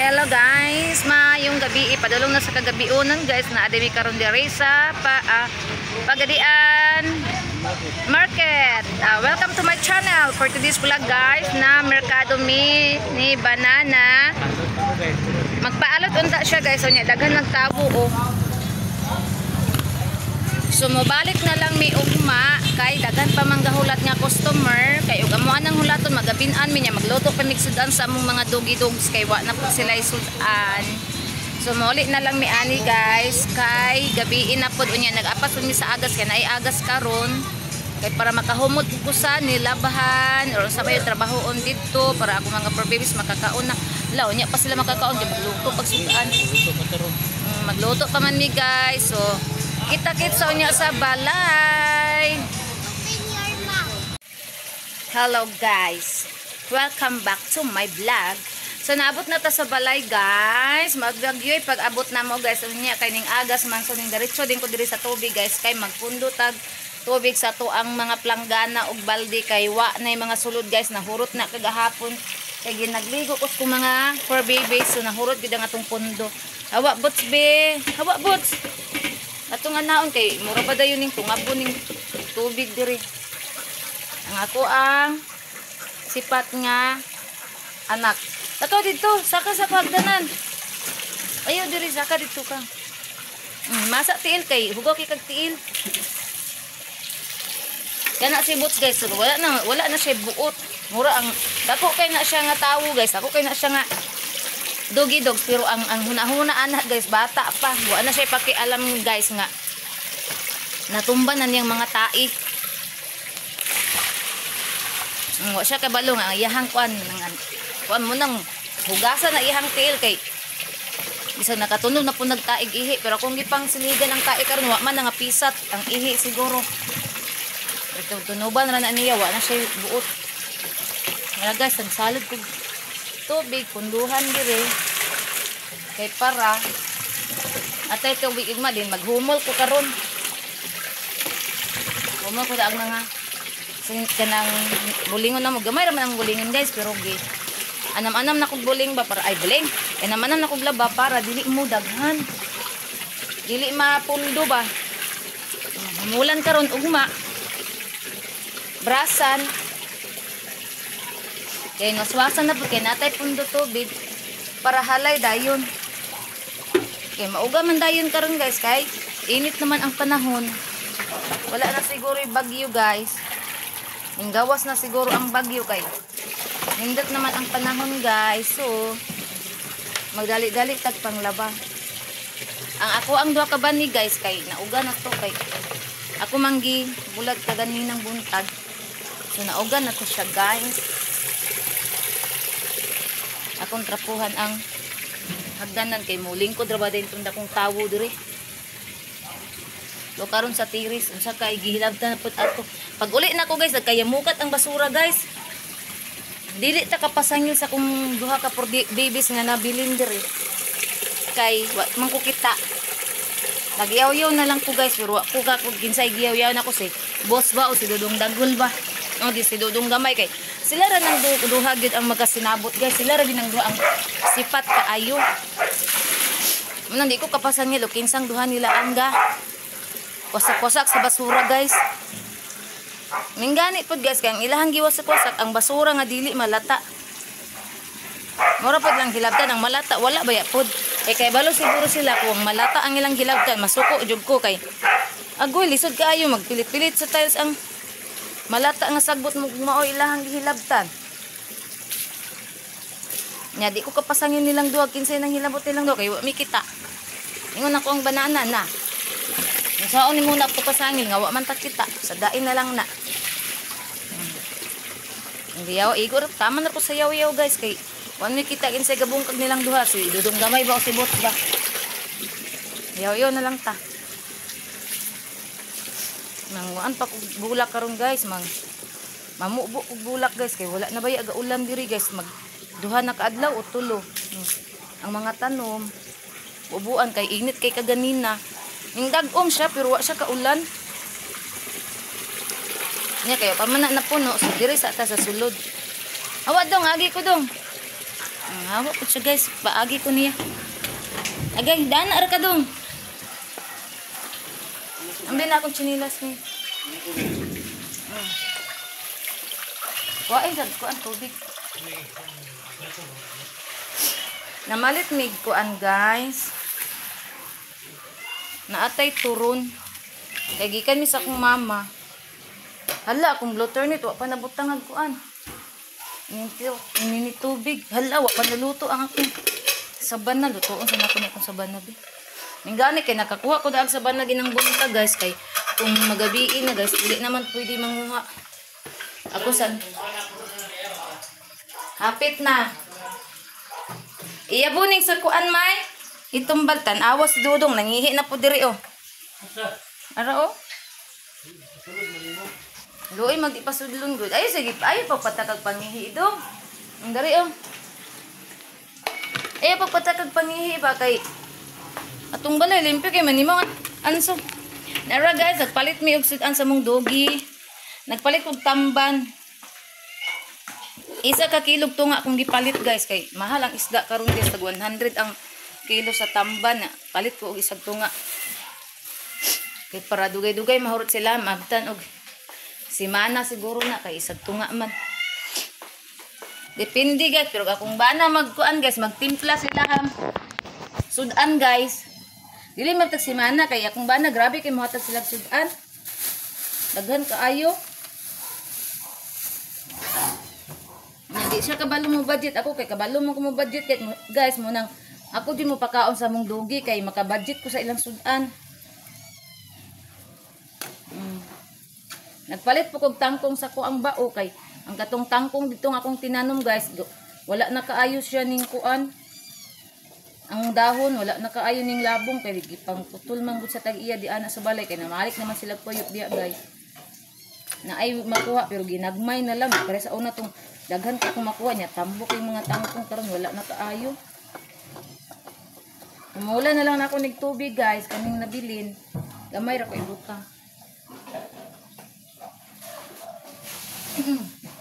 Hello guys, maayong gabi, ipadulong na sa kagabionan guys, na ademi karon diri sa Pagadian Market. Welcome to my channel for today's vlog guys, na merkado mi ni banana. Magpaalot unta siya guys, so nya daghan nagtabo oh. So mobalik na lang mi ugma kay daghan pa man gahulat nga customer kay ug amo anang hulaton magabin-an mi nya magluto pa mig sudan sa among mga doggy dogs kay wa na pud sila sudan. So moli na lang mi ani guys kay gabiin na pud unya nag-apas pud mi sa agas kay naay agas karon kay para makahumot ko sa nilabahan or sa may trabahoon didto para ako mga fur babies makakaon na. La unya pa sila makakaon kay magluto pag sudan. Magluto pa man mi guys. So kita-kits sa unya sa balay. Hello guys. Welcome back to my vlog. So naabot na ta sa balay guys. Magbagyoy pag abot na mo guys. Unya kay ning agas man so ning diretso din ko diri sa tubig guys kay magpundo tag tubig sa to ang mga planggana ug balde kay wa na mga sulod guys, nahurot na kagahapon kay ginagligo ko sa mga fur babies so nahurot gid ang atong pundo. Hawa bots be, hawa bots. Ato nga naon kay mura pa dayon ning tungabo ning tubig diri. Ang ako ang sipat nga anak. Ato didto, saka sa pagdanan. Ayo diri saka didto ka. Masa tiil kay hugaw kay kag tiil. Kana si Boots guys, so wala na siya buot. Mura ang dako kay na siya nga tawo guys. Ako kay na siya nga doggy dogs pero ang hunahuna anak guys, bata pa. Wa na siya pakialam guys nga natumba na niyang mga tai. Wa siya kabalo nga ang iyahang kuan kuan mo nang hugasan na iyahang tiil kay bisan nakatunog na po nagtaig ihi pero kung gipang siligan ang tae karon wa man nga pisat ang ihi siguro. Pero tunuban ra na niya, wa na siya buot. Nga guys, ang salad ko tubig punduhan dire kay para atay tubig igma din maghumol ko karon. Humol ko ang mga kanang bulingon na mo gamay ra man ang bulingon guys pero gi anam-anam na kog buling ba para ay buling anam-anam na kog laba para dili mo daghan dili mapundo ba. Humulan karon ugma brasan kay naswasan na pud kay natay pundo tubig para halay dayon. Kay mauga man dayon karon guys kay init naman ang panahon. Wala na siguro yung bagyo guys. Gawas na siguro ang bagyo kay nindot naman ang panahon guys. So magdali-dali tag panglaba. Ang ako ang duha ka bani guys kay nauga na to kay ako manggi bulag ka ganinang buntag. So nauga na to siya guys. Akong trapuhan ang hagdanan kay mulingkod ra ba din tong dakong tawo diri. Do karon sa tiris unsa kay gihilabtan na pud ato. Pag uli na ko guys, nagkayamukat ang basura guys. Dili ta kapasangil sa kung duha ka for babies nga nabilin diri. Kay wa man ko kita. Nagyaw-yaw na lang ko guys pero wa ko ka kung kinsay giyaw-yaw na ko si boss ba o si Dudong Dagol ba. O di si Dudong Gamay kay sila ra nang duha gyud ang magkasinabot guys. Sila ra gyud ang duha ang sipat kaayo. Munang di ko kapasangil o kinsang duha nila ang ga wasak-wasak sa basura guys. Minggani pod guys kay ang ilahang giwasak-wasak ang basura nga dili malata. Mura pod lang hilabtan ang malata wala baya pod. Eh kay balo siguro sila kung malata ang ilang hilabtan masuko jud ko kay agoy lisod kaayo magpilit-pilit sa tiles ang malata nga sagbot mo mao ilahang gihilabtan. Nya di ko kapasangin nilang duha kinsay nang hilabot nilang duha kay wa mi kita. Ingon ako ang banana na. Saon ni muna ko pasangil nga wa man ta kita sa dain na lang na. Hindi yaw igor tama na ko sa yaw-yaw guys kay wa mi kita kinsay gabungkag nilang duha si Dudong Gamay ba o si Bot ba. Yaw-yaw na lang ta. Manguan pa kog bulak karon guys, mang mamubo kog bulak guys kay wala na baya aga ulan diri guys, mag duha na kaadlaw o tulo. Ang mga tanom bubuan kay init kay kaganina. Ning dag-om siya pero wa siya kaulan. Nya kayo pa man na napuno so diri sa ta sa sulod. Awa dong agi ko dong. Ang hawa po siya guys. Paagi ko niya. Agay, daan na ara ka dong. Ambil na akong chinilas ni. Wain sad ko ang tubig. Namalit mig kuan guys. Naatay turon. Kay gikan mi sa akong mama. Hala, akong blotter nito wa pa nabutang ag kuan. Ini tubig. Hala, wa pa naluto ang akong saban na. Lutoon sa nako ni akong saban na bi. Minggani kay nakakuha ko daag saban na ginang buntag guys kay kung magabiin na guys, dili naman pwede manguha. Ako sa hapit na. Iyabuning sa kuan may itumbal tan-awa si Dudong nangihi na po diri oh. Ara oh. Luoy magipasudlon gud. Ayo sige, ayo pagpatakag pangihi dong. Ang diri oh. Ayo pagpatakag pangihi ba kay atong balay limpyo kay manimo anso. Nara guys, nagpalit mi og sudan sa mong dogi. Nagpalit og tamban. Isa ka kilo tunga akong gipalit guys kay mahal ang isda karon guys, tag 100 ang kilo sa tamban. Palit ko og isang tunga. Kay para dugay-dugay mahurot sila maabtan og simana siguro na kay isang tunga man. Depende guys, pero akong bana magkuan guys, magtimpla sila sudan guys. Dili man tag simana kay akong bana grabe kay mohatag sila sudan. Daghan kaayo. Hindi siya kabalo mo budget ako kay kabalo mo ko mo budget kay guys mo nang ako di mo pakaon sa mong dugi kay makabudget ko sa ilang sudan. Nagpalit po kog tangkong sa ko ang bao kay ang katong tangkong dito nga akong tinanom guys, wala na kaayo siya ning kuan. Ang dahon wala na kaayo ning labong kay gipangputol man gud sa tag-iya di ana sa balay kay namalik naman sila puyok diya guys. Na ay makuha pero ginagmay na lang pare sa una tong daghan ka kung makuha niya tambok yung mga tangkong karon wala na kaayo. Umula na lang nako nig tubig guys kaning nabilin. Gamay ra ko ibutang.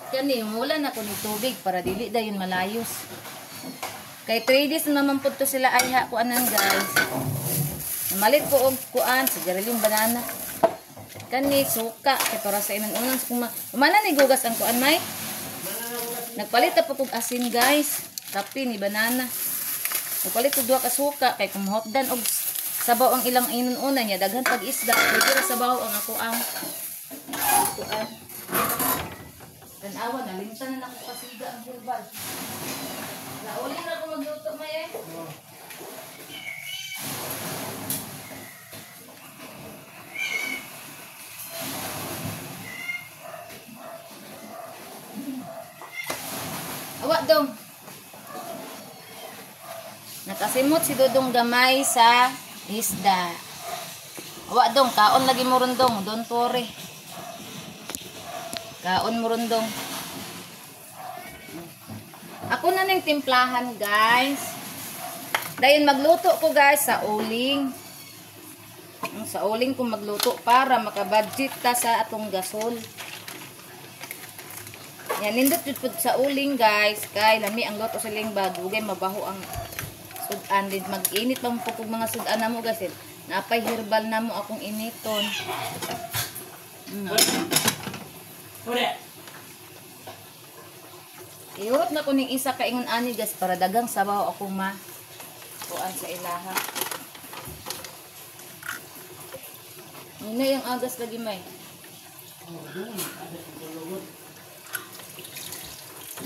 Kani umula na ko nig tubig para dili dayon malayos. Kay 3 days na naman pud to sila ayha kuanan guys. Namalit ko og kuan sigarilyong banana. Kani suka kay para sa inan-unan kung umana ni gugas ang kuan may. Nagpalit pa kog asin guys, kape ni banana. Nagpalit og duha ka suka kay kung hotdan og sabaw ang ilang inunan niya daghan pag isda, pwede ra sabaw ang ako ang kuan. Tan-awa na lintan na nako kasiga ang herbal. Nauli na ako magluto may eh. Awa dong. Nakasimot si Dudong gamay sa isda. Awa dong, kaon lagi mo rondong, don't worry. Kaon mo rondong. Ako na ning timplahan guys. Dayon magluto ko guys sa uling. Sa uling ko magluto para makabudget ta sa atong gasol. Yan, nindot jud pud sa uling guys kay lami ang luto sa uling ba dugay mabaho ang sudan din mag-init pa mo pug mga sudan namo guys. Napay herbal namo akong initon. Ihurot na ko ning isa ka ingon ani guys para dagang sabaw ako ma kuan sa ilaha. Muna yung agas lagi may.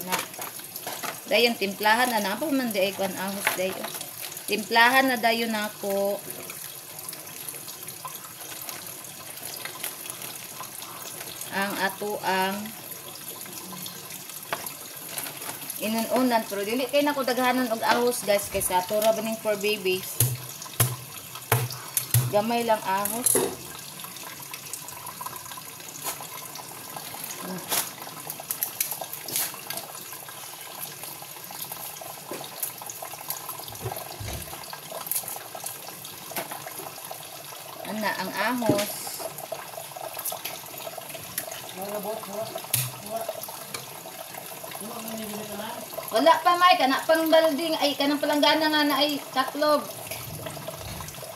Na. Dayon timplahan na na pa man di ay kuan ahos dayon. Timplahan na dayon nako. Ang ato ang inununan pero dili kay nako daghanon og ahos guys kay sa ato ra baning for babies. Gamay lang ahos. Ana ang ahos. Wala pa may kana pang balding ay kanang palanggana nga na ay taklob.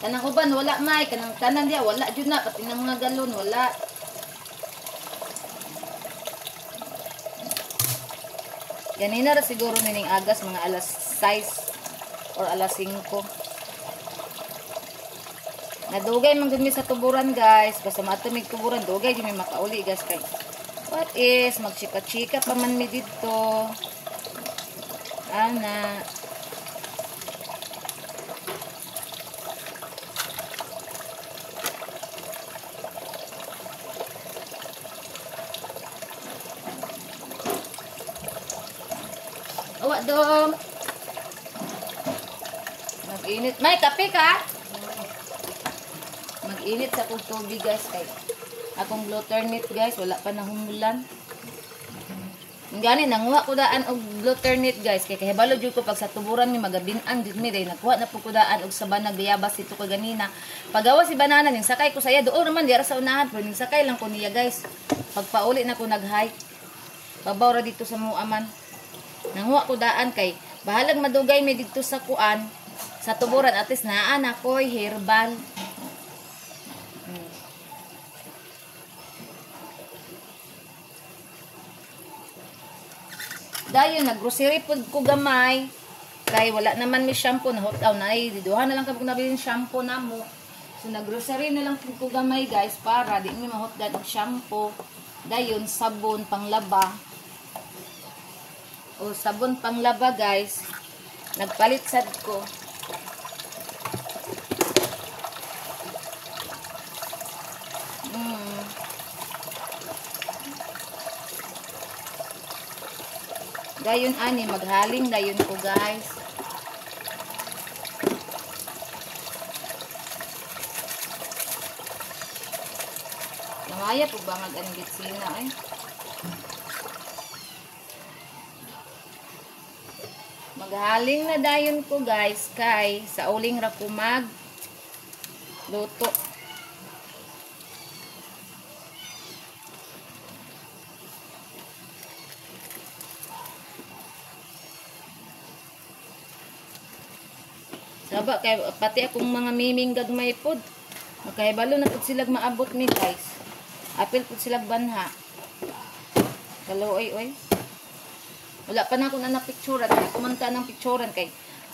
Kanang uban wala may kanang tanan diya wala jud na pati ng mga galon wala. Ganina ra siguro nining agas mga alas 6 or alas 5. Nadugay man gud mi sa tuburan guys, basta maato mig tuburan dugay di mi makauli guys kay what is magchika-chika pa man mi didto. Ana. Awa dong. Mag-init. May kape ka? Mag-init sa akong tubig guys kay akong gluternate guys, wala pa nahumulan. Gani nanguha ko daan og gluternate guys kay kahibalo jud ko pag sa tuburan mi magabin-an jud mi day nagkuha na pud ko daan og sabanag bayabas dito ko ganina. Pagawa si banana ning sakay ko saya doon naman diara sa unahan pero ning sakay lang ko niya guys. Pagpauli na ko nag-hike. Babaw ra dito sa muaman. Nanguha ko daan kay bahalag madugay mi didto sa kuan sa tuburan at least naa na koy herbal. Dayon naggrocery pud ko gamay kay wala naman mi shampoo na hot na ay duha na lang kabuk nabilin shampoo namo. So naggrocery na lang pud ko gamay guys para di mi mahotdan og shampoo. Dayon sabon panglaba. O sabon panglaba guys. Nagpalit sad ko. Dayon ani maghaling dayon ko guys. Namaya po ba mag anong ay? Maghaling na dayon ko guys kay sa uling ra ko mag luto. Saba kay pati akong mga miming gagmay pod. Makahibalo na pud silag maabot mi guys. Apil pud silag banha. Kaluoy oy. Wala pa na akong anak picturean, kay kumanta ng picturean kay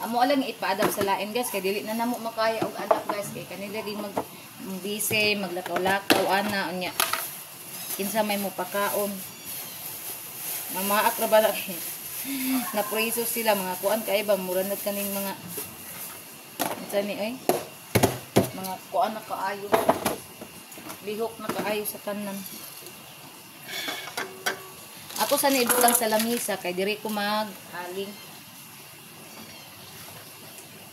amo lang ipa-adapt sa lain guys kay dili na namo makaya og adapt guys kay kanila gi mag busy maglakaw-lakaw ana unya. Kinsa may mopakaon. Mamaak ra ba na napreso sila mga kuan kay ba mura na kaning mga ni ay mga kuan na kaayo lihok na kaayo sa tanan. Ako sana ibutang sa lamisa kay diri ko maghaling.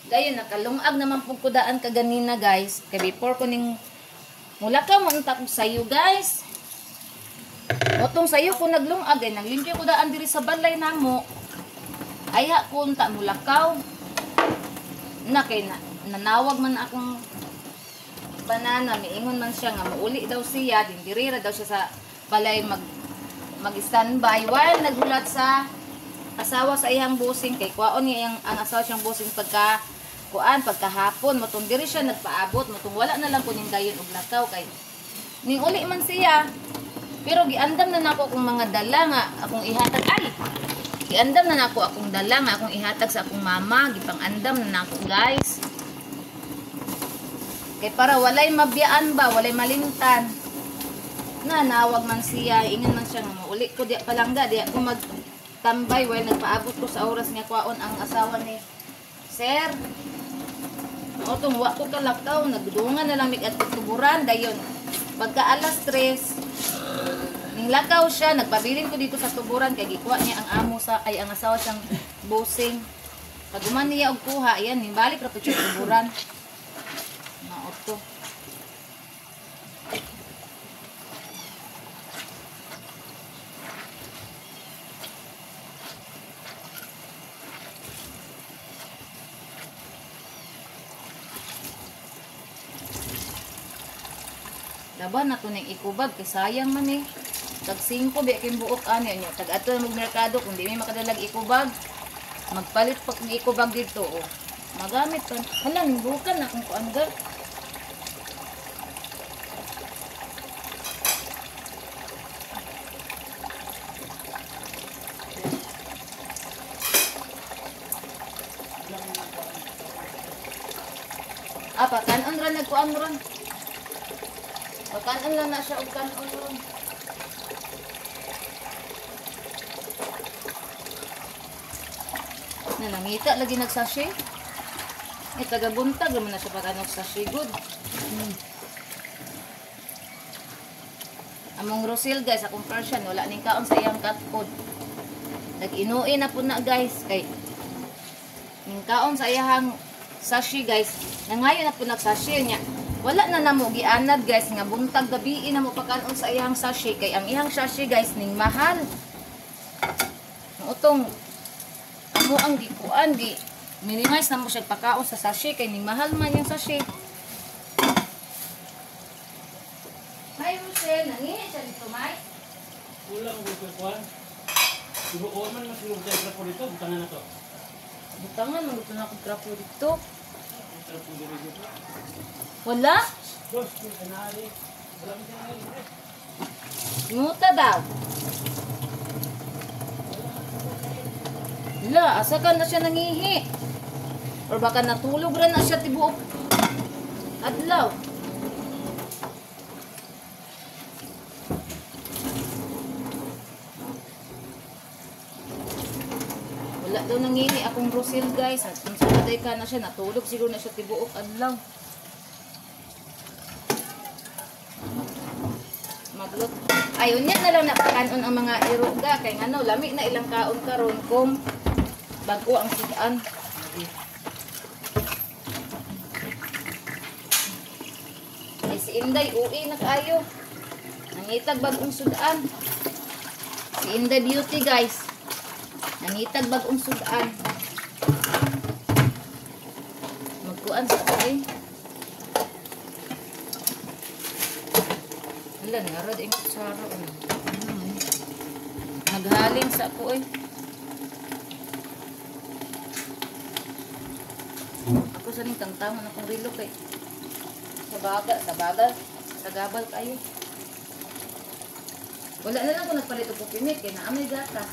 Dayon nakalungag naman pud ko daan kaganina guys kay before ko ning mulakaw mo unta kog sayo guys. Motong sayo ko naglungag ay naglimpyo ko daan diri sa balay namo. Ayha ko unta mulakaw. Na kay na nanawag man akong banana, miingon man siya nga muuli daw siya, din diri ra daw siya sa balay mag standby while naghulat sa asawa sa iyang busing kay kuwaon niya ang asawa siyang busing pagka kuan pagkahapon motong diri siya nagpaabot motong wala na lang kuning dayon og lakaw kay ning uli man siya pero giandam na nako akong mga dala nga akong ihatag ay giandam na nako akong dala nga akong ihatag sa akong mama gipang-andam na nako guys kay para walay mabiyaan ba walay malimtan. Nanawag man siya ingon man siya nga mauli ko diya palangga diya ko magtambay while nagpaabot ko sa oras nga kwaon ang asawa ni sir. Otong wa ko kalakaw nagdungan na lang mig at tuburan dayon pagka alas 3 ning lakaw siya nagpabilin ko dito sa tuburan kay gikuha niya ang amo sa ay ang asawa siyang busing. Pag human niya og kuha ayan ning balik ra pud siya tuburan. Maoto. Laban na to ning ikubag kay sayang man eh. Tag 5 biya kay buok ani nya. Tag adto na merkado kung di may makadalag eco bag, magpalit pa kung eco bag dito oh. Magamit pa. Hala, bukan na kung kuan ga. Ah, pakanon ra nagkuan ron. Pakanon lang na siya og kanon ron. Na nangita lagi nagsashay. Eh taga-buntag naman na siya pakanon sachet good. Among Rosel guys, akong Persian, wala ning kaon sa iyang cat food. Nag-inuin na po na guys kay ning kaon sa iyang sachet guys. Nangayon na po nagsashay niya. Wala na namo gianad guys nga buntag gabi na mo pakanon sa iyang sachet kay ang iyang sachet guys ning mahal. Ang utong amo ang gikuan gi minimize na mo siya pakaon sa sachet kay ning mahal man yung sachet. Hi Rosel, nangihi siya dito may. Kulang ko kuan. Ibo man mas mo tayo trapo dito, butangan na to. Butangan man gusto na akong trapo dito. Wala? Nguta daw. La, asa ka na siya nangihi? Or baka natulog ra na siya tibuok adlaw. Wala daw nangihi akong Rosel guys. At kung sa ka na siya, natulog siguro na siya tibuok adlaw. Maglot. Ayun niya na lang napakanon ang mga iruga. Kay ngano, lami na ilang kaon karon kung bago ang sudan. Ay si Inday, uwi na kaayo. Nangitag bagong sudan. Si Inday Beauty guys. Nangitag bagong sudan. Magkuan sa ay. Hala, narad ang kutsara. Naghalin sa ako eh. Ako sa ning tangtangon akong rilo kay. Sa baga, sa gabal kayo. Wala na lang ko nagpalit og coffee mate kay naa may gata.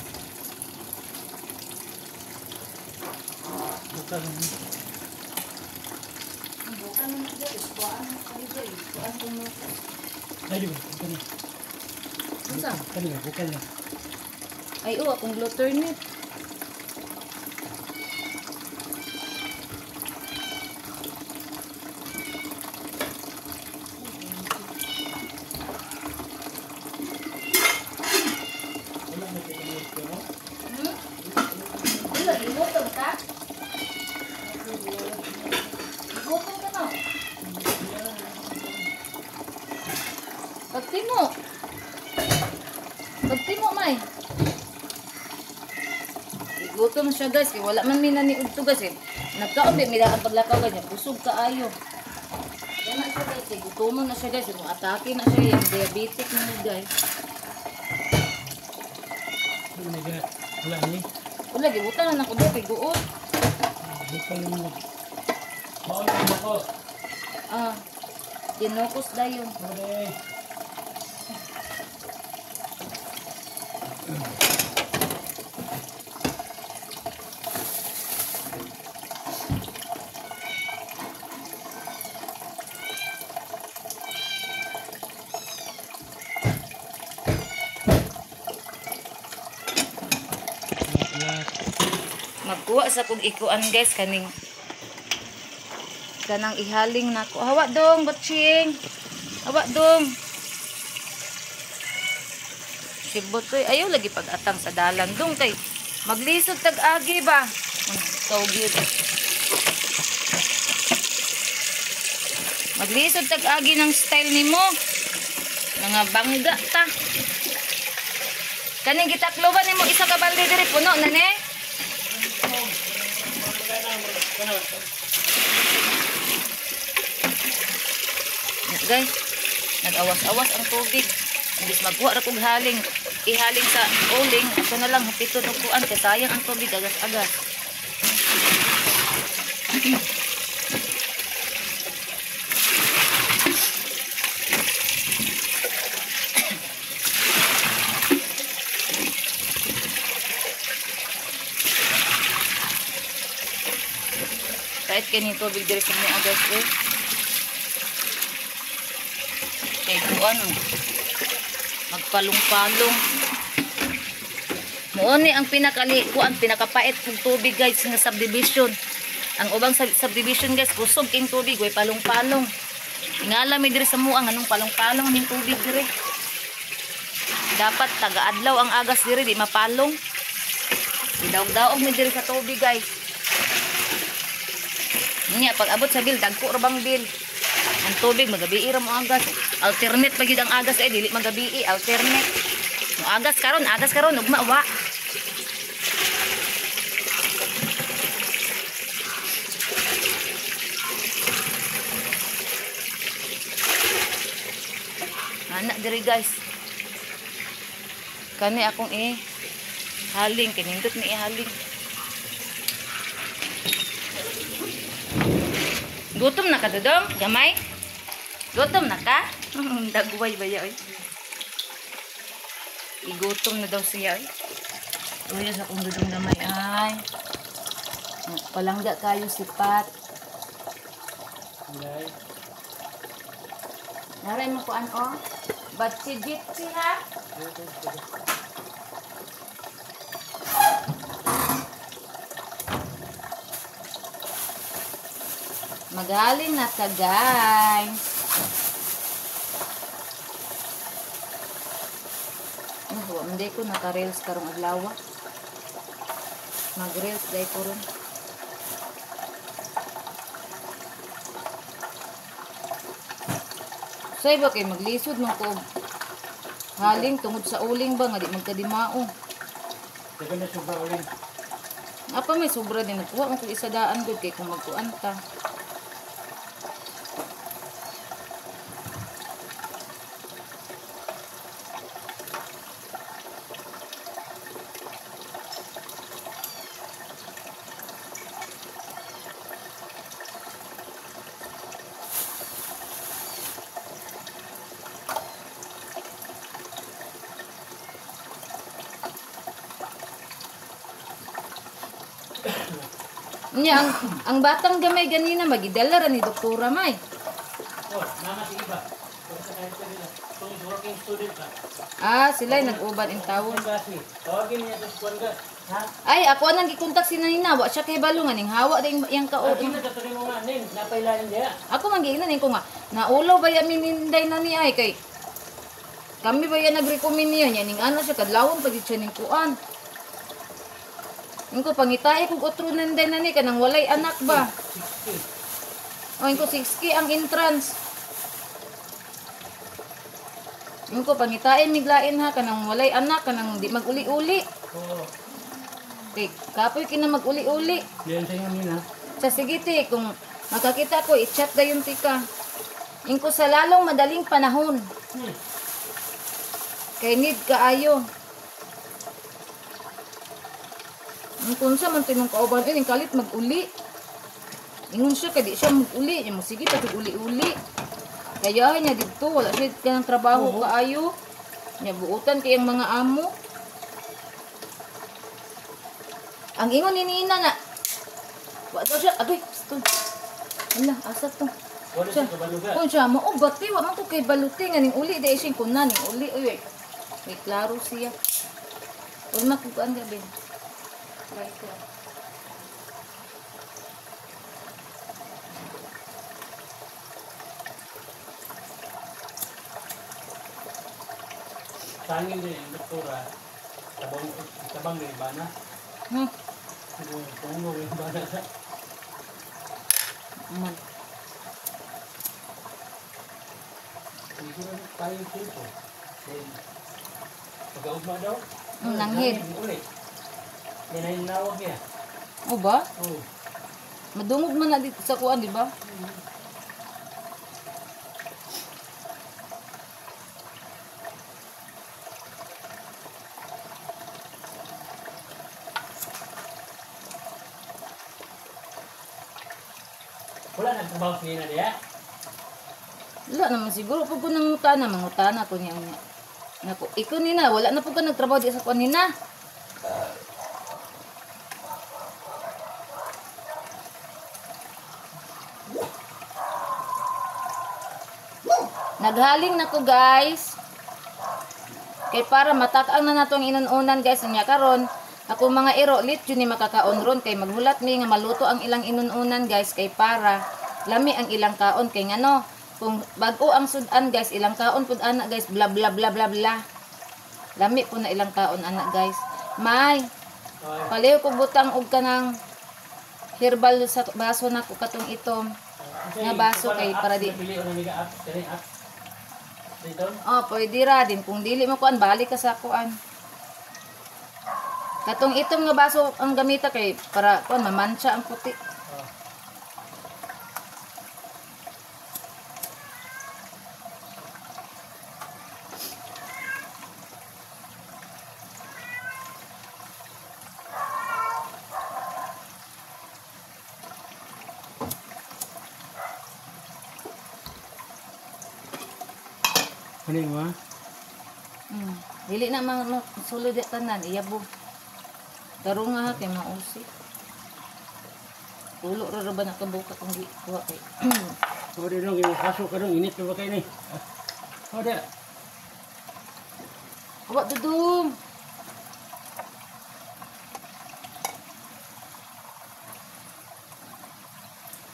Bukan. Bukan na guys, kuan kayo guys, kuan ko mo. Ay, di ba? Bukan na. Unsa? Kani ba? Bukan na. Ay, oh, akong gluternate. Wala na kayo mo. Wala, ginutom ka? Gutom ka na? Pagtimo. Pagtimo, may. Gutom siya guys. Kaya wala man may naniud to guys. Eh. Nagkaon, may ang paglakaw ganyan. Busog ka ayo. Yan na siya guys. Eh. Gutomon na siya guys. Yung atake na siya. Yung diabetic na niya guys. Wala ni. Wala, gibutan na ako doon. Kay guot. Bukan mo. Baon ka ko. Ah. Kinukos dayon. Okay. Magkuha sa kog ikuan guys kaning kanang ihaling nako. Hawa dong batching. Hawa dong. Sibot oy, ayaw lagi pag-atang sa dalan dong kay maglisod tag agi ba. Ikaw gyud. Maglisod tag agi ng style nimo. Mga bangga ta. Kaning gitakloban nimo isa ka balde diri puno na ni. Guys, nag-awas-awas ang tubig. Imbis magkuha ra kog haling, ihaling sa uling, ako na lang hapiton og kuan kay sayang ang tubig agas-agas. Kahit kini tubig diri sa mga agas eh. Kay kuan magpalong-palong. Muo ni ang pinakali kuan pinakapait og tubig guys nga subdivision. Ang ubang subdivision guys kusog king tubig way palong-palong. Ingala mi diri sa muang anong palong-palong ning tubig diri. Dapat taga-adlaw ang agas diri di mapalong. Gidaog-daog mi diri sa tubig guys. Nya pag abot sa bill dagko ra bang bill. Ang tubig magabi ra mo agas. Alternate pa gyud ang agas eh dili magabi, alternate. Mo agas karon ugma wa. Ana diri guys. Kani akong haling kinindot ni ihaling. Gutom na ka dodong? Gamay? Gutom na ka? Dagway ba ya oy? Igutom na daw siya oy. Uy, sa akong dodong gamay ay. Palangga kayo sipat. Naray mo kuan oh. Batsi jitsi ha. Magaling na ka guys. Oh, hindi ko naka-reels karong adlaw. Mag-reels dai ko ron. Say ba kay maglisod man ko haling tungod sa uling ba nga di magkadimao. Dagan na sobra uling. Apa may sobra din nagkuha man kog isa daan gud kay kung magkuan ta. Nya ang batang gamay ganina magidala ra ni doktora may. Oh, mama si iba. Kung working student ka. Ah, sila nag-uban in tawon. Tawagin niya sa kuan ka. Ha? Ay, ako anang gikontak si Nanina, wa siya kay balo nga ning hawa ding iyang kao. Ay, na mo nga ning napailain diya. Ako man giingnan ko nga naulaw ba ya mininday na ni ay kay kami ba ya nagrecommend niya nya ning ana siya kadlawon pag siya ning kuan. Ingko pangitae kog otro nanday na ni kanang walay anak ba. 6K. O ingko 6K ang entrance. Ingko pangitae miglain ha kanang walay anak kanang di maguli-uli. Oo. Kay kapoy kina maguli-uli. Diyan sa inyo nina. Sa sige te kung makakita ko i-chat dayon tika. Ingko sa lalong madaling panahon. Kay need kaayo. Kung sa man tinong kauban ning kalit mag-uli. Ingon siya kay di siya mag-uli, nya mo sige pa uli-uli. Kaya niya didto wala siya kanang trabaho kaayo. Nya buutan kay ang mga amo. Ang ingon ni Nina na wa daw siya agoy pistol. Ala asa to. Wala siya kabaluga. Kun siya mo og bati wa man ko kay baluti nga ning uli di siya kunan ning uli oy. May klaro siya. Wala man ko kuan gabi. Try ko. Sangin din yung doktora. Tabang ng iba na. Tungo yung iba na. Man. Siguro tayo dito. Pag-augma daw. Nanghid. Ulit. Yan ay nawag niya. O ba? Oo. Madungog man na dito sa kuan, di ba? Wala nagtrabaho sa nina diya. Wala naman siguro pag ko nangutana, mangutana ko niya niya. Nako, ikaw nina, wala na po ka nagtrabaho di sa kuan nina. Naghaling na ko guys. Kay para matak-ang na natong inununan guys unya karon. Ako mga iro lit jud ni makakaon ron kay maghulat mi nga maluto ang ilang inununan guys kay para lami ang ilang kaon kay ngano kung bag-o ang sudan guys ilang kaon pud ana guys bla bla bla bla bla. Lami po na ilang kaon ana guys. May paliw ko butang og kanang herbal sa baso nako katong itom. Nga baso kay para di. Oh, pwede ra din kung dili mo kuan balik ka sa kuan. Katong itom nga baso ang gamita kay para kuan mamantsa ang puti. Ano yung mga? Dili na sulod di tanan, iyabo. Tarong nga kay mausi. Tulo ra ra ba nakabuka kung di kuha kay. O di nung kaso ka nung init na ba kayo ni? O di. Awa dudong.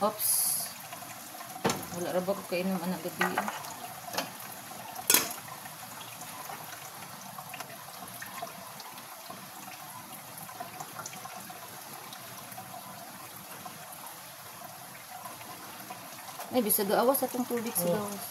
Oops. Wala ra ba ko kainom anak gabi. Ay, bisag awas atong tubig sa gawas.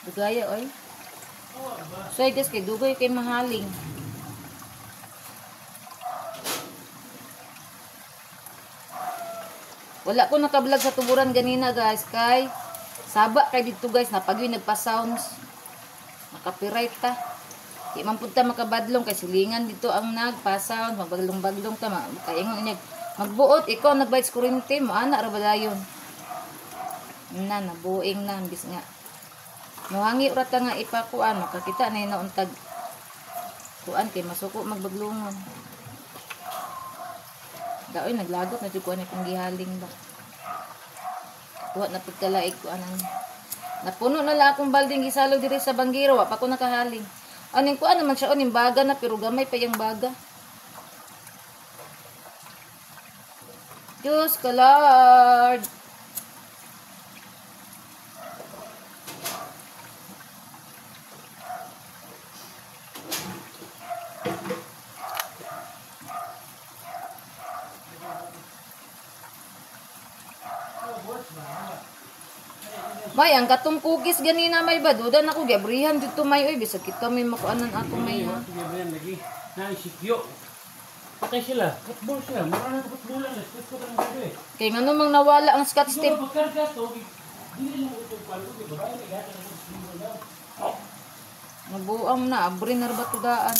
Dugaya, oy. So, I guess, kay dugay kay mahaling. Wala ko nakablog sa tuburan ganina, guys. Kay, saba kay dito, guys. Napagyoy, nagpa-sounds. Nakapiright ta. Di man pud ta makabadlong. Kay silingan dito ang nagpa-sound. Magbadlong-badlong ta. Kaingon niya. Magbuot, ikaw nagbayad sa kuryente mo. Ana, ra ba dayon? Na, nabuing na. Imbis nga. Muhangi ura ta nga ipakuan. Makakita na yun nauntag. Kuan kay masuko magbaglungon. Daoy, naglagot na jud kuan akong gihaling ba. Kuha na pagkalaig kuan ang. Napuno na lang akong balding gisalog diri sa banggiro, wa pa ko nakahaling. Aning kuan naman siya oning baga na pero gamay pa yang baga. Diyos ko Lord. May, ang katong cookies ganina may ba? Duda na ko, giabrihan dito may, oy, bisag kita may makuanan ako may, ha? Giabrihan lagi. Naisikyo. Patay sila, football sila. Mura na football lang. Football lang sila eh. Kay nga namang nawala ang scotch tape. Siguro magkarga to, dili lang ito palo, di ba? Ay, nagata na sa football daw. Nabuang na, abri na ba tudaan?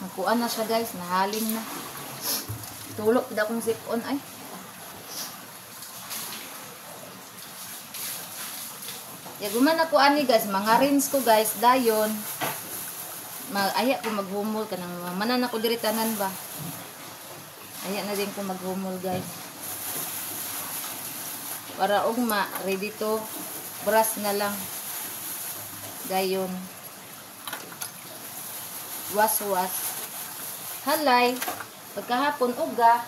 Nakuha na siya guys, nahaling na. Tulog na akong zip on ay. Yaguman ako ani guys, mga rinse ko guys, dayon. Aya ko maghumol kanang manan ako diri tanan ba. Aya na din ko maghumol guys. Para ugma ready to brush na lang. Dayon. Was-was. Halay, pagkahapon uga,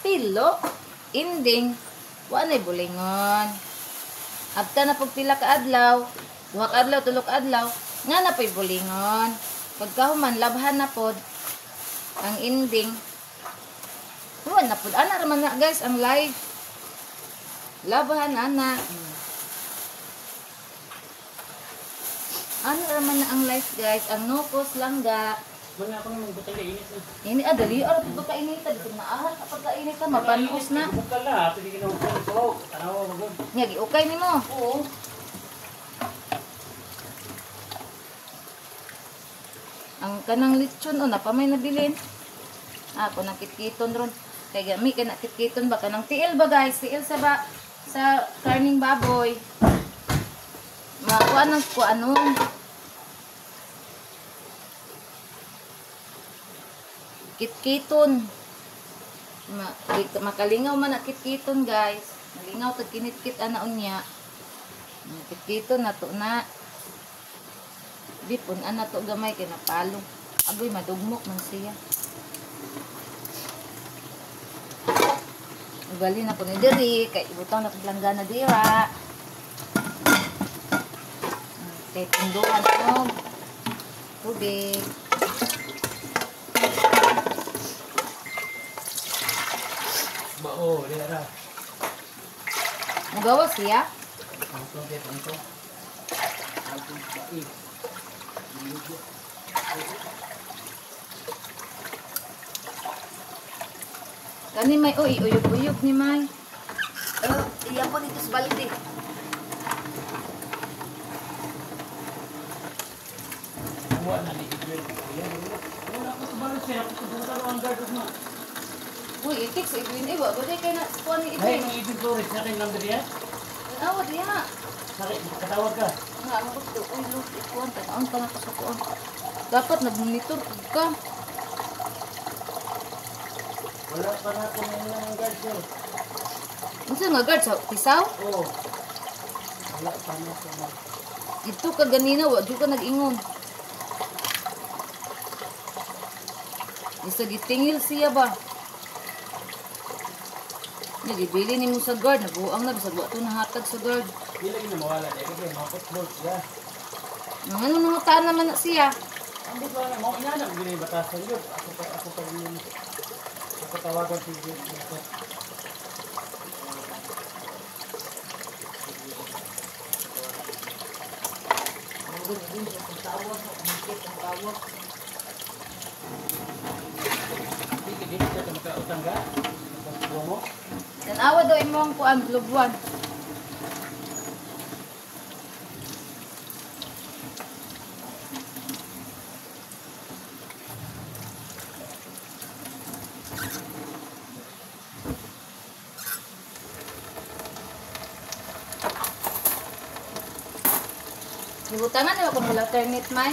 pilo, inding, wa nay bulingon. Abta na pagpila ka adlaw, duha ka adlaw, tulo ka adlaw, nga na po'y bulingon. Pagkahuman, labhan na pod ang ending. Wala na pud ana ra man na guys ang live. Labahan ana. Ano ra man na ang life guys, ang no cost lang ga. Wala ako nang magbutang kay init na. Ini dali ara pud kainita dito naahan kapag kainita mapanos na. Bukal na, pwede ka na bukal. So, tanawa magod. Nya gi-ukay nimo. Oo. Ang kanang lechon o napamay nabilin. Ako nang kitkiton ron. Kay gami kay na kitkiton ba kanang tiil ba guys, tiil sa ba sa karning baboy. Makuha ng kuano. Kitkiton. Makalingaw man na kitkiton guys. Malingaw tag kinitkit ana unya. Kitkiton na to na. Di pun ana to gamay kay napalo. Agoy madugmok man siya. Ugali na ko ni diri kay ibutang na kog langgana dira. Kay tunduan og tubig. Bao, di ra. Mugawa siya? Ang kay tungto. Ang bai. Kani may oy uyog-uyog ni may. Oh, iya po dito sa balde. Wala na ni Edwin. Wala ko sa balde siya. Ako sa ang guard mo. Uy, itik sa Edwin eh. Wa ba kay na kuan ni Ay, Edwin? ang Edwin Flores na kay number niya. Awa diha. Sakit, katawag ka. Nga mo ko uy look ikuan tan-on pa na ko sa kuan. Dapat nagmonitor pud ka. Wala pa na ako ng guard sir. Unsa nga guard sa Tisaw? Oo. Wala pa na ako na. Dito ka ganina wa jud ka nag-ingon. Isa gitingil siya ba? Nagibili nimo sa guard, nabuang na bisag wa to nahatag sa guard. Di lagi na mawala dahil kasi mga siya. Mga ano nangutaan naman na siya. Ang buto na, mga inanak gini batasan yun. Ako pa yun. Ako tawagan si Jim. Di ka makautang ka? Makakuha mo? Tanawa daw imong kuan lubwan. Gibutangan na kung wala alternate man.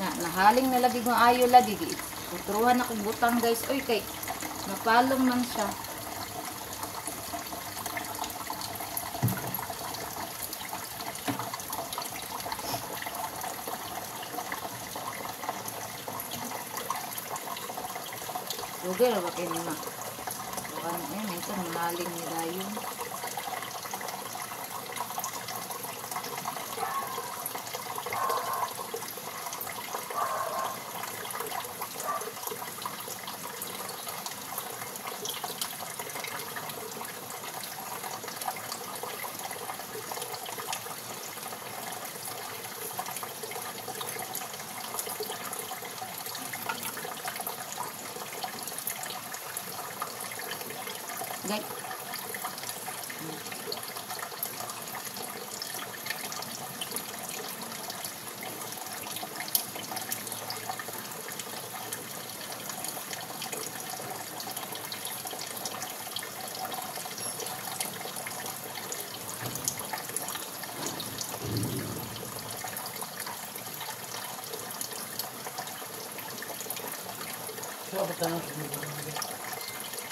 Na nahaling na lagi ng ayo lagi. Tuturuan ako butang guys. Oy kay mapalong man siya. Dugay ra ba kay nima? Baka na eh, ito nahaling ni dayon. Gay.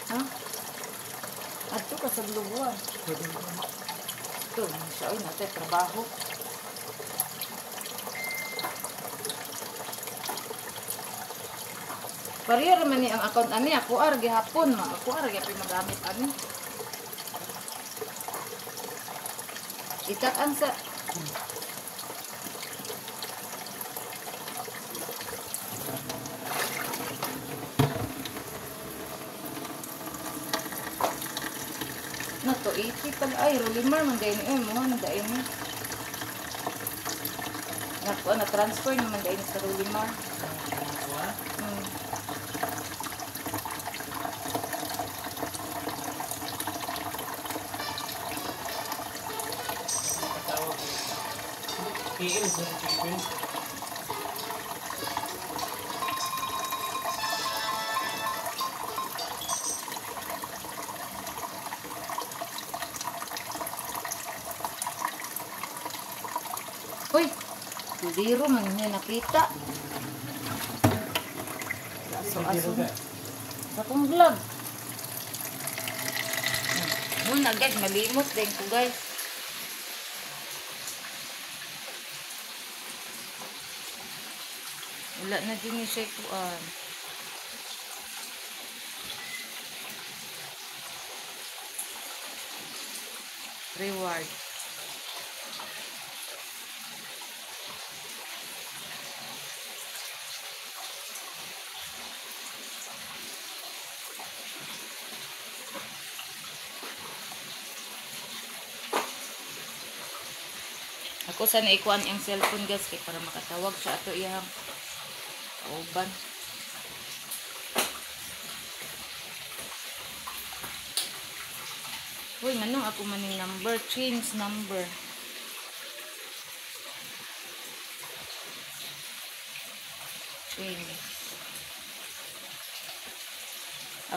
Ha? Adto ka sa Globuan. Ito, siya ay natay trabaho. Pareha man ni ang account ani ako ar gihapon, ma ako ar gyapon magamit ani. Ikat ang sa na to 80 pag ay Rolimar man dahil ni mo man dahil ni. Nakuha na transfer naman dahil sa Rolimar. Uy, zero man niya nakita. Aso-aso. Sa kong vlog. Muna guys, malimot din ko guys. Wala na din siya kuan. Reward. Ako sana ikuan ang cellphone guys kay para makatawag siya ato iyang kauban. Uy, nganong ako maning number, change number. Change.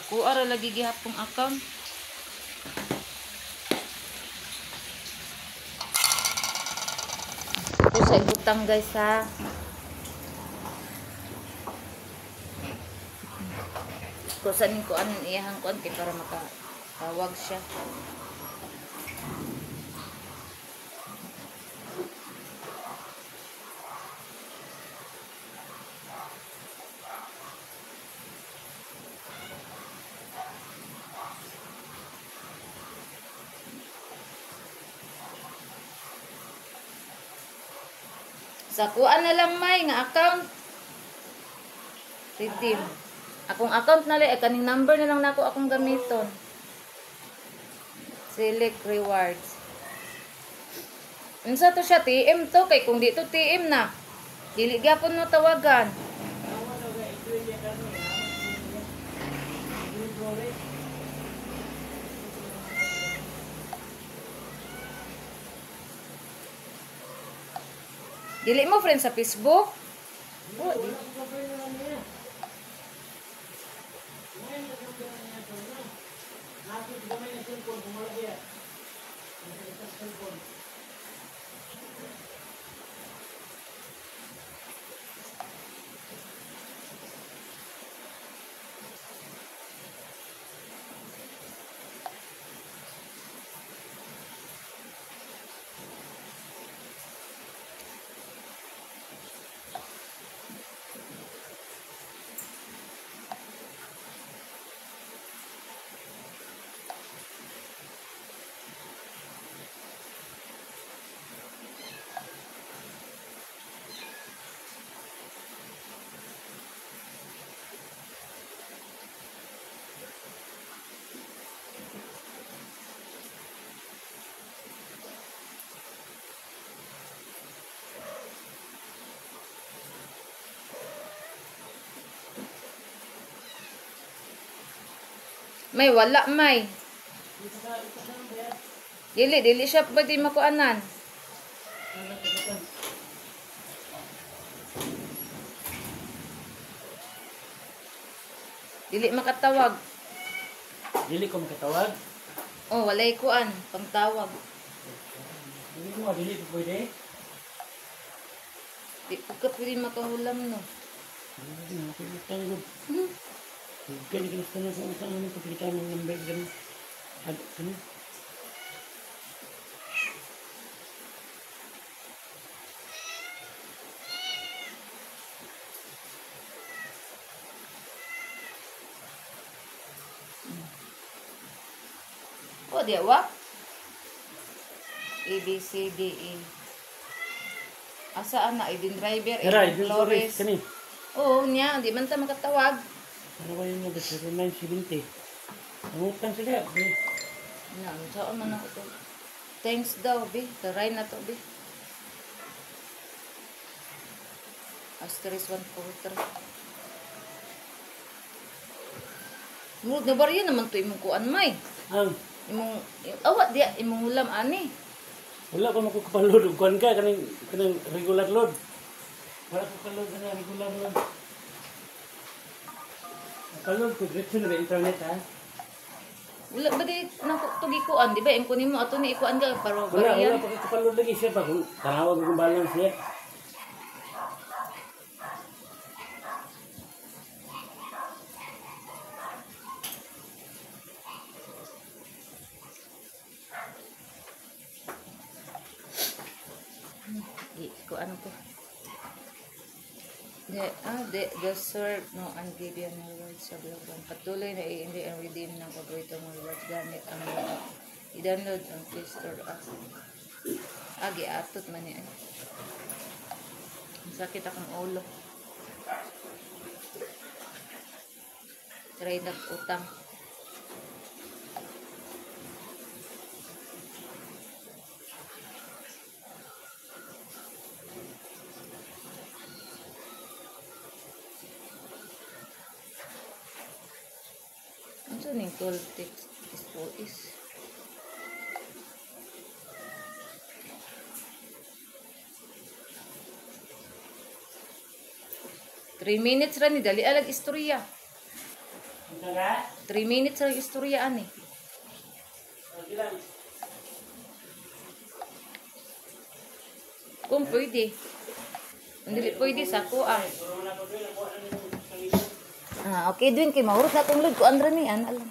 Ako ara lagi gihapong account. Ako sa ibutang guys ha. Ko sa ning kuan iyahang kuan kay para makatawag siya. Sa kuan na lang may nga account. Redeem. Akong account na lang, kaning number na lang nako akong gamiton. Select rewards. Unsa to siya TM to kay kung di to TM na. Dili gyapon mo tawagan. Dili mo friend sa Facebook? Oh, di. May wala may. Dili, dili siya pwede makuanan. Dili makatawag. Dili ko makatawag? Oh, walay kuan, pangtawag. Dili ko dili ko pwede. Di ko ka pwede makahulam no. Hindi makatawag. Kaya gusto na sa utang ano pagkita ng number ganun. Ano? O, di wa? A, B, C, D, E. Asa ana? Aiden Driver, Era, Aiden Aiden Flores. Flores. Kani. Oo, niya. Di man ta makatawag. Ano ba yun? 0970. Nangutang sila. Na, saan man ako to? Thanks daw, bi. Taray na to, bi. Asterisk 143. Murag na barya naman to imong kuan may. Ang, Imong awa diya imong ulam ani. wala ko makukapaload. Og kuan ka, kaning, kanang regular load. Wala ko kaload na regular load. Nakaload ko, diretso na ba internet ha? Wala ba di na to gikuan, di ba? Im kunin mo ato ni ikuan ka para Wala, barya. wala pa ko kapaload lagi siya pa. Kung tanawag ko balance niya. Ikuan ko. The serve no and give you rewards sa vlog. Patuloy na i-enjoy and redeem ng paborito mong rewards gamit ang mga i-download ang Play Store app. Agi atot man ni ay. Ang sakit akong ulo. Try na utang. Ano ning call text is is? 3 minutes ra ni dali alag istorya. Ano ka? 3 minutes ra yung istorya ani. Okay lang. Kung pwede. Hindi pwede sa ako ah. Puro na ko doon, nakuha na nimo sa libo. Ah, okay din kay mahurot na akong load ko andra ni an alam.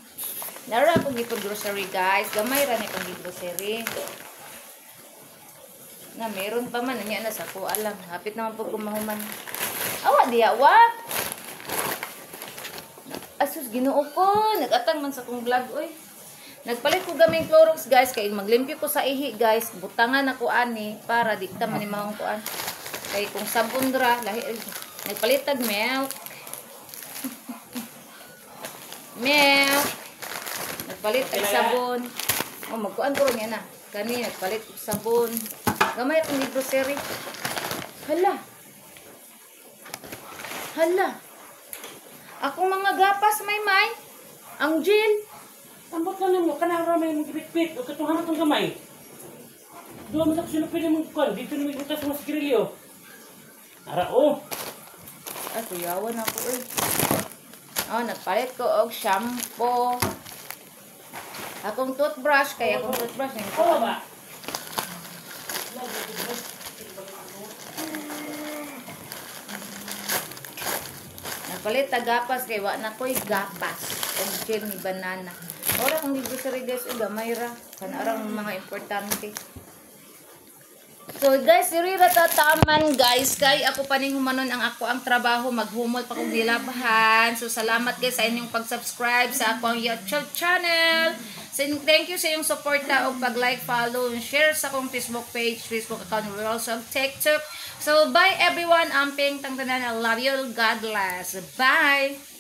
Nara akong gipag grocery guys. Gamay ra ni akong grocery. Na meron pa man niya na sa ko alam. Hapit naman po kumahuman. Awa diya wa. Asus Ginoo ko, nagatang man sa kong vlog oy. Nagpalit ko gaming Clorox guys kay maglimpyo ko sa ihi guys. Butangan ako ani para di ta man imong kuan. Kay kung sabon ra lahi nagpalit tag milk. Milk. Nagpalit og sabon. Oh, magkuan ko ron yan na. Kani nagpalit og sabon. Gamay akong grocery. Hala. Hala. Akong mga gapas may may. Ang gel. Ambot lang nimo kanang ra may gipit-pit o katong hamat ang gamay. Duha man sa sulupin imong kuan dito ni butas mo sa grilyo. Ara oh. Ay, kuyawan ako eh. Oh, nagpalit ko og shampoo. Akong toothbrush, kaya akong toothbrush. Oh ba? Nagpalit ta gapas kay wa na ko'y gapas. Og gel ni banana. Ora kung di grocery guys, uga gamay ra. Kanarang mga importante. So guys, diri ra ta taman guys kay ako pa ning humanon ang ako ang trabaho maghumol pa kog nilabhan. So salamat guys sa inyong pag-subscribe sa ako ang YouTube channel. So, thank you sa inyong suporta og pag-like, follow, and share sa akong Facebook page, Facebook account, and also TikTok. So bye everyone. Amping tang tanan. I love you. God bless. Bye.